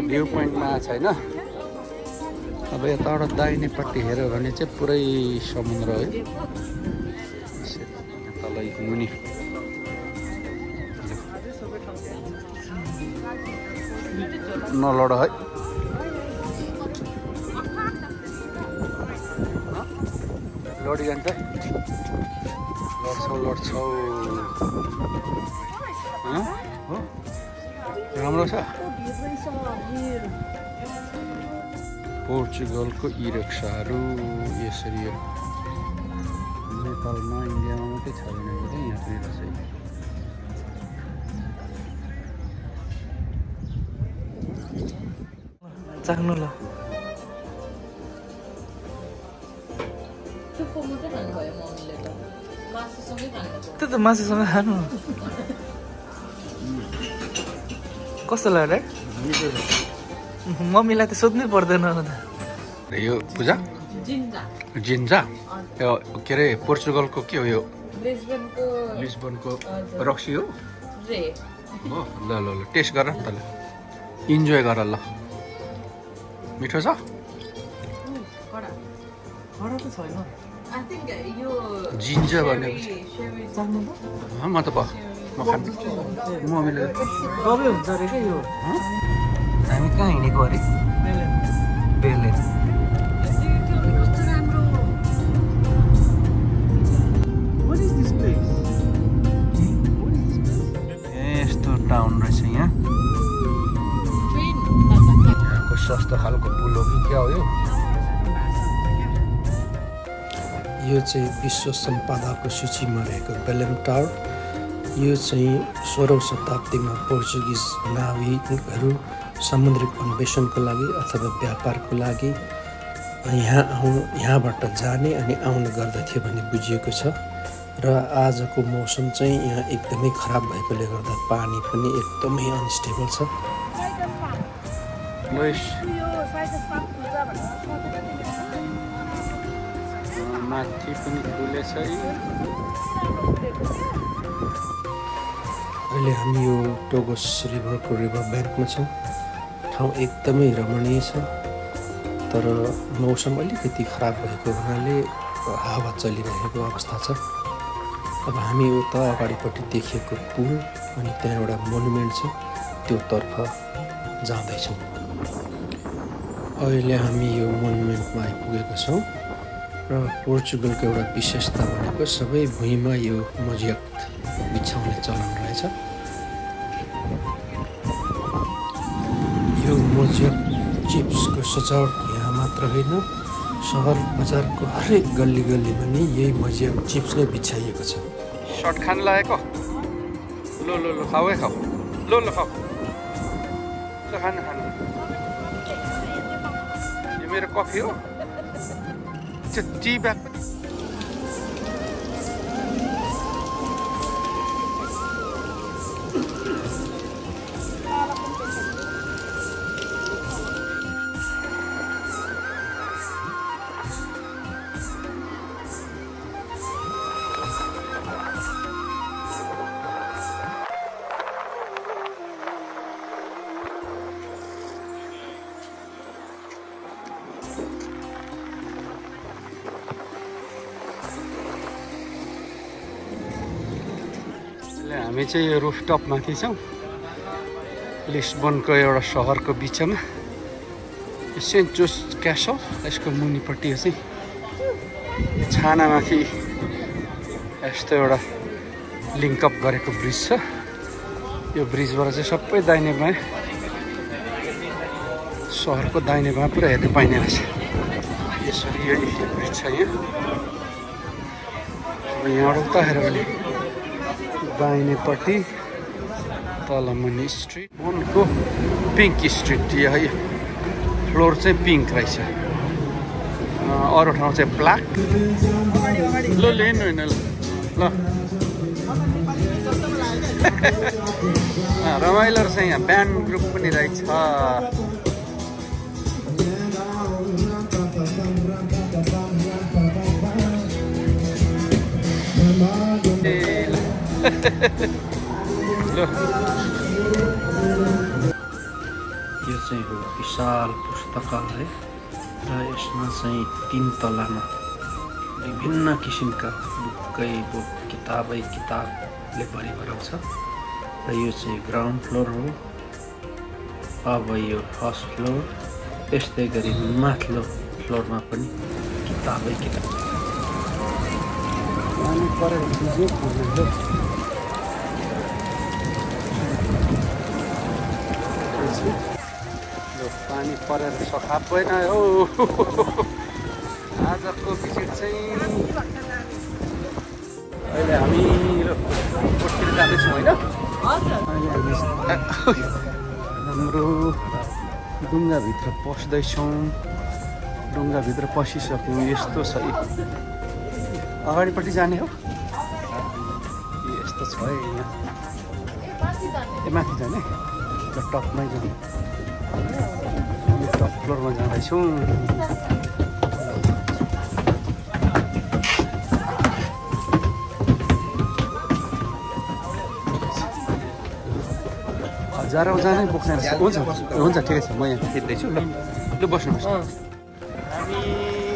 View पोइन्टमा छैन अब यताबाट दाहिनेपट्टि हेऱ्यो भने चाहिँ पुरै समुद्र है तल मुनि नलड है लडी जान्छ लड्छौ हो राम्रो छ पोर्चुगलको ई रिक्साहरू यसरी हो नेपालमा इन्डियामा मात्रै छ भने चाहिँ यहाँ पनि रहेछ चाख्नु ल त्यो त मासुसँग खानु कस्तो लाग्यो मम्मीलाई त सोध्नै पर्दैन यो पूजा जिन्जा यो के अरे पोर्चुगलको के हो यो लिस्बनको रक्सी हो ल ल ल टेस्ट गर न त ल इन्जोय गर ल मिठो छ जिन्जा भनेको म त म खान्छु मम्मीले कबै हुन्छ अरे क्या यो हामी कहाँ हिँडेको अरे बेले यस्तो टाउन रहेछ यहाँको सस्तो खालको पुल हो कि क्या हो यो चाहिँ विश्व सम्पदाको सूचीमा रहेको बेलेम टावर यो चाहिँ 16औं शताब्दीमा पोर्चुगिज नाविकहरू समुद्रिक अन्वेषणको लागि अथवा व्यापारको लागि यहाँबाट जाने अनि आउने गर्दथ्यो भन्ने बुझिएको छ र आजको मौसम चाहिँ यहाँ एकदमै खराब भएकोले गर्दा पानी पनि एकदमै अनस्टेबल छ माथि पनि खुलेछ अहिले हामी यो टोगोस रिभरको रिभर ब्याङ्कमा छौँ ठाउँ एकदमै रमणीय छ तर मौसम अलिकति खराब भएको हुनाले हावा चलिरहेको अवस्था छ अब हामी उता अगाडिपट्टि देखिएको पुल अनि त्यहाँ एउटा मोनुमेन्ट छ त्यो तर्फ जाँदैछौँ अहिले हामी यो मोनुमेन्टमा आइपुगेका छौँ र पोर्चुगलको एउटा विशेषता भनेको सबै भुइँमा यो मज्याक बिछाउने चलन रहेछ यो मज्याक चिप्सको सजावट यहाँ मात्र होइन सहर बजारको हरेक गल्ली गल्लीमा नि यही मज्याक चिप्स नै बिछाइएको छ सर्ट खान लागेको लो लो लो खाऊ है खाऊ लो लो खाऊ ल खानु खानु यो मेरो कफी हो टी ब्याग हामी चाहिँ यो रुफटप माथि छौँ लिस्बनको एउटा सहरको बिचमा सेन्ट जोस क्यासल यसको मुनिपट्टि चाहिँ छानामाथि यस्तो एउटा लिङ्कअप गरेको ब्रिज छ यो ब्रिजबाट चाहिँ सबै दाहिने बायाँ सहरको दाहिने बायाँ पुरा हेर्नु पाइने रहेछ यसरी यो ब्रिज छ यहाँ अब यहाँबाट उता हेऱ्यो भने दाहिनेपट्टि तल मुनि स्ट्रिट बोनको पिङ्क स्ट्रिट यो फ्लोर चाहिँ पिङ्क रहेछ अरू ठाउँ चाहिँ ब्ल्याक लो लेन होइन ल रमाइलो रहेछ यहाँ ब्यान्ड ग्रुप पनि रहेछ यो चाहिँ हो विशाल पुस्तकालय र यसमा चाहिँ 3 तलामा विभिन्न किसिमका बुकै बुक किताबै किताबले भरिभराउ छ र यो चाहिँ ग्राउन्ड फ्लोर हो अब यो फर्स्ट फ्लोर त्यस्तै गरी माथिल्लो फ्लोरमा पनि किताबै किताब पानी परेर सखा भएन हो आजको भिजिट चाहिँ अहिले हामी कोठतिर जाँदैछौँ होइन हाम्रो ढुङ्गाभित्र पस्दैछौँ ढुङ्गाभित्र पसिसक्यौँ यस्तो छ अगाडिपट्टि जाने हो यस्तो छ है यहाँ माथि जाने र टपमै जाने टप फ्लोरमा जाँदैछौँ हजारौँ जानै बोक्ने रहेछ हुन्छ हुन्छ ठिकै छ म यहाँ खिच्दैछु ल ल बस्नुहोस् हामी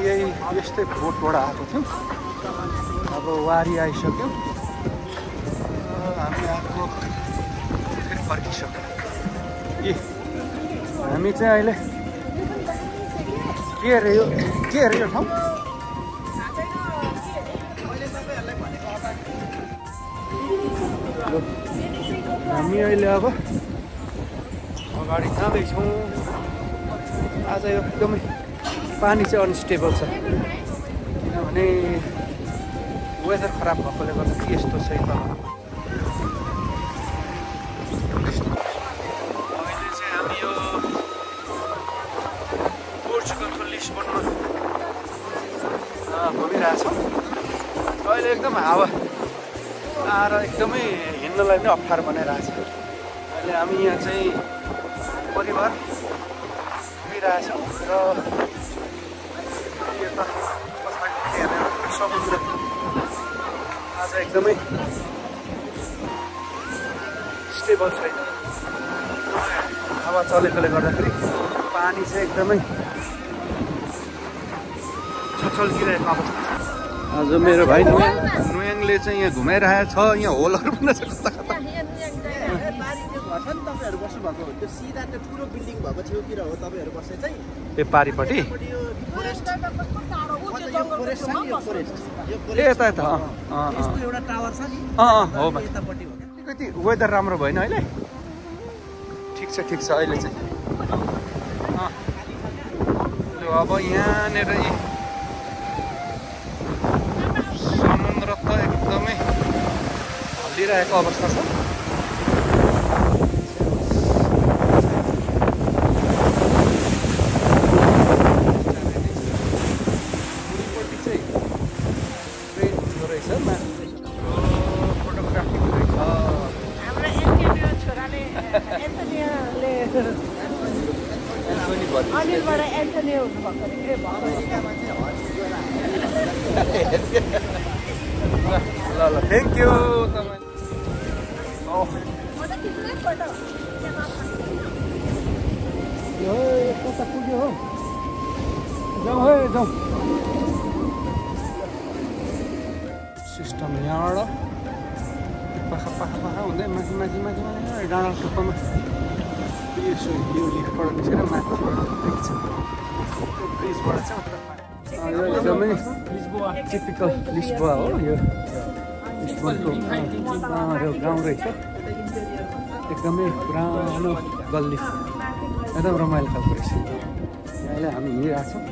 यही यस्तै बोटबाट आएको थियौँ अब वारी आइसक्यौँ हामी आएको फेरि फर्किसक्यौँ हामी चाहिँ अहिले के अरे यो ठाउँ हामी अहिले अब अगाडि जाँदैछौँ आज यो एकदमै पानी चाहिँ अनस्टेबल छ किनभने वेदर खराब भएकोले गर्दा के यस्तो छ अहिले चाहिँ हामी यो पोर्चुगलको लिस्बनमा घुमिरहेछौँ अहिले एकदम हावा आएर एकदमै हिँड्नलाई नै अप्ठ्यारो बनाइरहेछ अहिले हामी यहाँ चाहिँ परिवार घुमिरहेछौँ र यता पछाडि हेरेर समुद्र आज एकदमै स्टेबल छैन हावा चलेकोले गर्दाखेरि पानी चाहिँ एकदमै छचल्किरहेको अवस्था छ आज मेरो भाइ नुयाङले चाहिँ यहाँ घुमाइरहेको छ यहाँ होलहरू पनि छ कता कता तपाईहरु बस्नु भएको त्यो सिधा त्यो ठुलो बिल्डिङ भएको छेउतिर हो तपाईहरु बस्ने चाहिँ ए पारिपट्टि ए यता यता एउटा टावर छ नि हो कति वेदर राम्रो भएन अहिले ठिक छ अहिले चाहिँ अब यहाँनिर समुद्र त एकदमै हल्लिरहेको अवस्था छ ल थ्याङ्क यू तपाईँ कता पुग्यो हो जाउँ सिस्टम यहाँबाट पाखा हुँदै माथि डाँडा टुप्पामा यसो यो लिफ्टबाट निस्केर माथिबाट देख्छ ब्रिजबाट चाहिँ यो एकदमै टिपिकल लिस्बोआ हो यो लिस्बनको गाउँ रहेछ एकदमै पुरानो गल्ली एकदम रमाइलो खालको रहेछ अहिले हामी हिँडिरहेको छौँ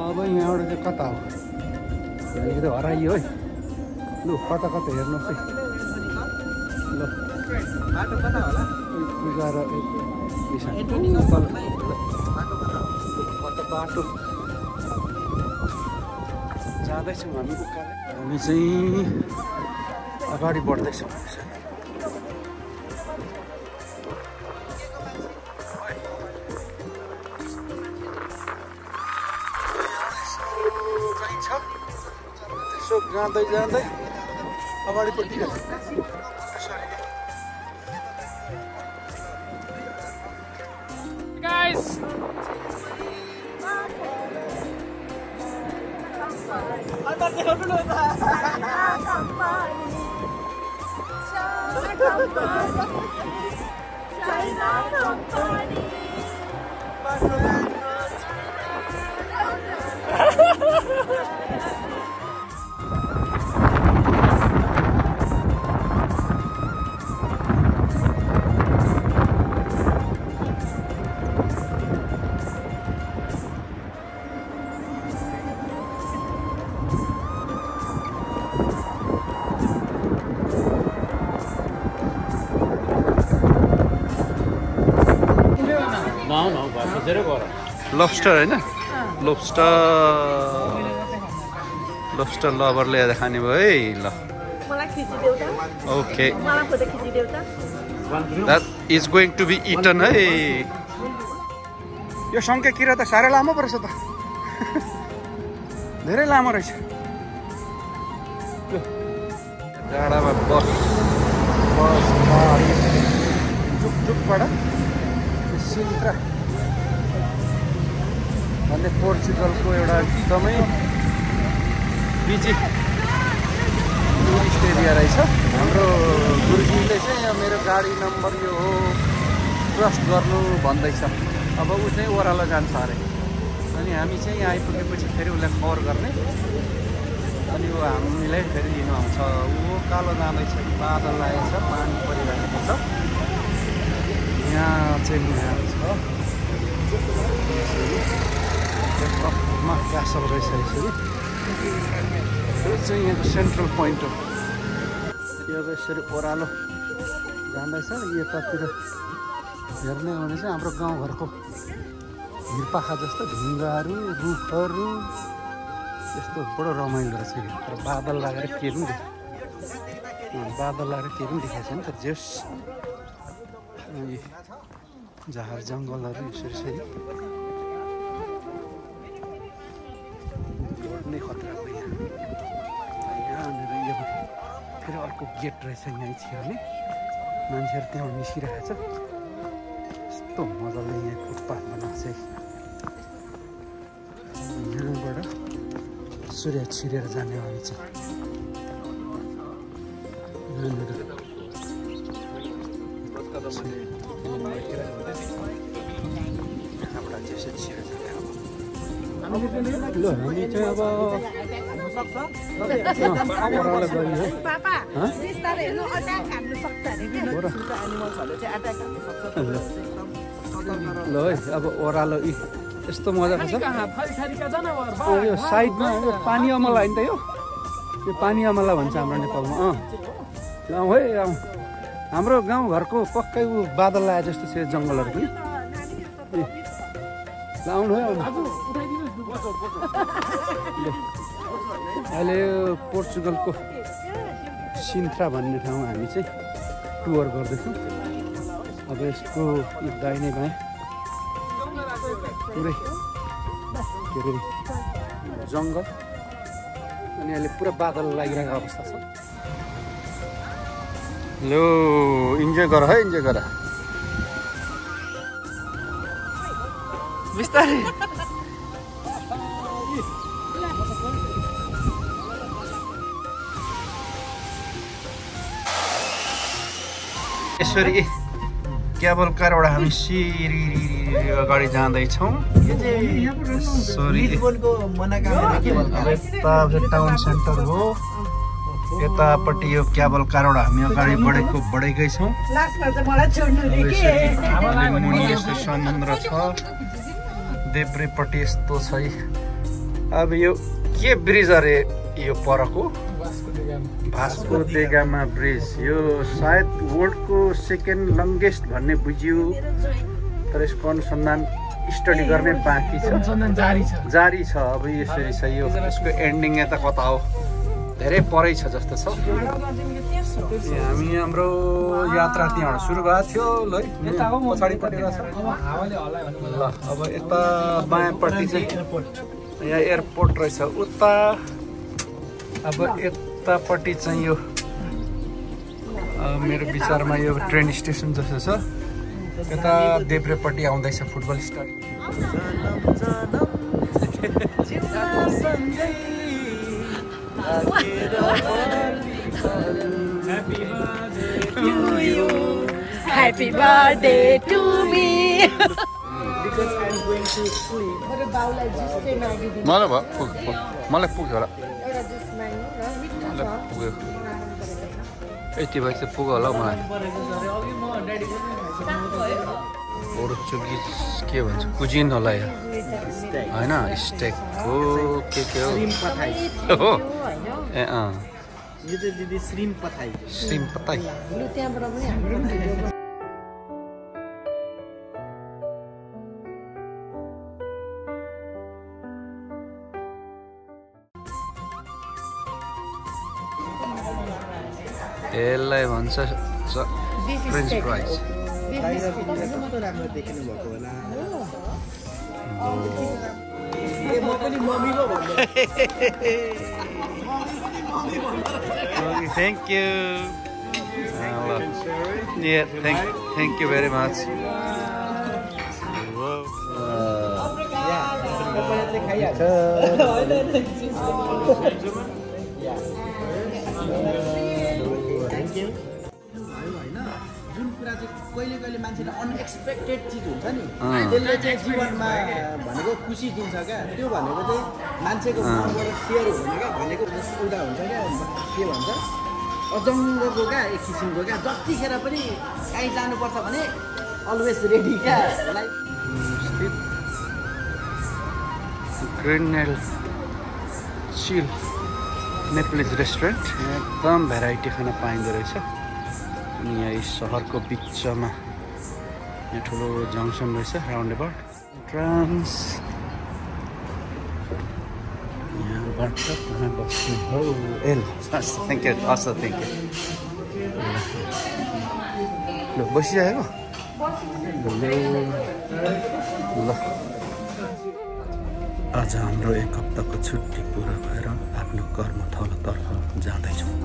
अब यहाँबाट चाहिँ कता हो यहाँनिर हराइयो है लु कता हेर्नुहोस् है ल बाटो कता होला गएर बाटो जाँदैछौँ हामी उकालो हामी चाहिँ अगाडि बढ्दैछौँ यसो जाँदै जाँदै अगाडिपट्टि Guys! लब्स्टर होइन लब्स्टर लभरले आएर खाने भयो है ल okay that is going to be eaten है यो शङ्के किरा त साह्रै लामो परेछ त धेरै लामो रहेछ डाँडामा बस गाडी टुकटुकबाट सिन्ट्रा भन्ने पोर्चुगलको एउटा एकदमै बिजी टुरिस्ट एरिया रहेछ हाम्रो गुरुजीले चाहिँ यहाँ मेरो गाडी नम्बर यो हो ट्रस्ट गर्नु भन्दैछ अब ऊ चाहिँ ओह्रालो जान्छ अरे अनि हामी चाहिँ आइपुगेपछि फेरि उसलाई कभर गर्ने अनि ऊ हामीलाई फेरि लिनु आउँछ ऊ कालो जाँदैछ बादल आएछ पानी परिरहेको छ यहाँ चाहिँ यहाँ छ टपमा क्यासल रहेछ यसरी यो चाहिँ यहाँको सेन्ट्रल पोइन्ट हो यो अब यसरी ओह्रालो जाँदैछ यतातिर हेर्ने हो भने चाहिँ हाम्रो गाउँघरको हिरपाखा जस्तो ढुङ्गाहरू रुखहरू यस्तो बडो रमाइलो रहेछ तर बादल लागेर के पनि देखाएको छैन तर जेस झार जङ्गलहरू यसरी नै खतरा भयो यहाँनिर यो फेरि अर्को गेट रहेछ यहीँ छिर्ने मान्छेहरू त्यहाँ निस्किरहेको छ यस्तो मजाले यहाँ फुटपाथमा लाग्छ यहाँबाट सूर्य छिरेर जाने हो भने चाहिँ यहाँबाट त्यसै छिरेर जाने हो ल हामी चाहिँ अब ओह्रालो गयो है ल है अब ओह्रालो यस्तो मजाको छ यो साइडमा यो पानी अमला होइन त यो पानी अमला भन्छ हाम्रो नेपालमा ल आउँ है आउँ हाम्रो गाउँघरको पक्कै ऊ बादल आए जस्तो छ जङ्गलहरू पनि ल आउनु है अहिले पोर्चुगलको सिन्ट्रा भन्ने ठाउँमा हामी चाहिँ टुर गर्दैछौँ अब यसको दाहिने बाएँ पुरै के अरे जङ्गल अनि अहिले पुरा बादल लागिरहेको अवस्था छ लो इन्जोय गर है इन्जोय गर बिस्तारै यसरी केबल कारबाट हामी सिरी अगाडि जाँदैछौँ टाउन सेन्टर हो यतापट्टि यो केबल कारबाट हामी अगाडि बढेकै छौँ मुनि यस्तो समुद्र छ देब्रेपट्टि यस्तो छ अब यो के ब्रिज अरे यो परको भास्को द गामा ब्रिज यो सायद वर्ल्डको सेकेन्ड लङ्गेस्ट भन्ने बुझियो तर यसको अनुसन्धान स्टडी गर्ने बाँकी छ जारी छ अब यसरी छ यो यसको एन्डिङ यता कता हो धेरै परै छ जस्तो छ हामी हाम्रो यात्रा त्यहाँबाट सुरु भएको थियो ल पछाडिपट्टि रहेछ ल अब यता बायाँपट्टि चाहिँ यहाँ एयरपोर्ट रहेछ उता अब यतापट्टि चाहिँ यो मेरो विचारमा यो ट्रेन स्टेसन जस्तो छ यता देब्रेपट्टि आउँदैछ football stadium Happy birthday to me. Because I'm going to sleep. What about like just say Maggie? मलाई पुग्यो होला एउटा just माग्नु र मिठो छ पुग्यो यति भए चाहिँ पुग्यो होला मलाई पोर्चुगिज के भन्छ कुजिन होला यो होइन स्टेक हो के हो हो ए अँ यो चाहिँ दिदी श्रिम पथाई श्रिम पताई लु त्यहाँबाट पनि हाम्रो भिडियो यसलाई भन्छ फ्रेन्च फ्राइज राम्रो देखिनु भएको होला ए म पनि मम्मीको भन्दै thank you thank you very much जुन कुरा चाहिँ कहिले कहिले मान्छेले अनएक्सपेक्टेड चिज हुन्छ नि त्यसले चाहिँ जीवनमा भनेको खुसी दिन्छ क्या त्यो भनेको चाहिँ मान्छेको मनबाट सेयर हुने क्या भनेको एउटा हुन्छ क्या के भन्छ अजङ्गको क्या एक किसिमको क्या जतिखेर पनि काहीँ जानुपर्छ भने अलवेज रेडी क्या लाइक ग्रेनेल चिल नेप्लिज रेस्टुरेन्ट एकदम भेराइटी खाना पाइँदो रहेछ अनि यहाँ सहरको बिचमा यहाँ ठुलो जङ्सन रहेछ राउन्ड एबाउट ट्रान्स यहाँबाट कहाँ बस्ने हो एल थ्याङ्क यू हस् थ्याङ्क यू ल बसिरहेको ल आज हाम्रो एक हप्ताको छुट्टी पुरा भएर आफ्नो कर्मथलोतर्फ जाँदैछौँ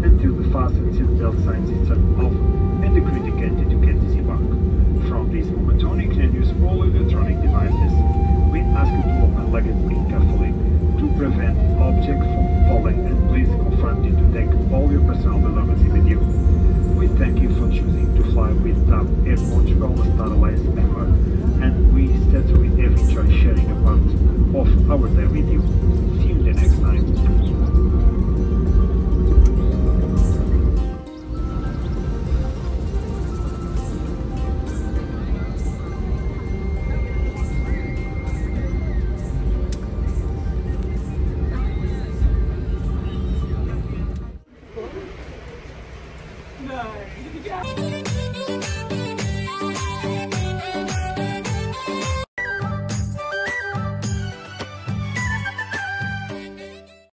until the fasten seatbelt signs is turned off and the crew indicated to get disembarked. From this moment on, you can use all electronic devices. We ask you to open luggage bin carefully to prevent objects from falling, and please confirm to take all your personal belongings with you. We thank you for choosing to fly with TAP Air Portugal Star Alliance member, and we certainly have enjoyed sharing a part of our day with you. See you the next time. No.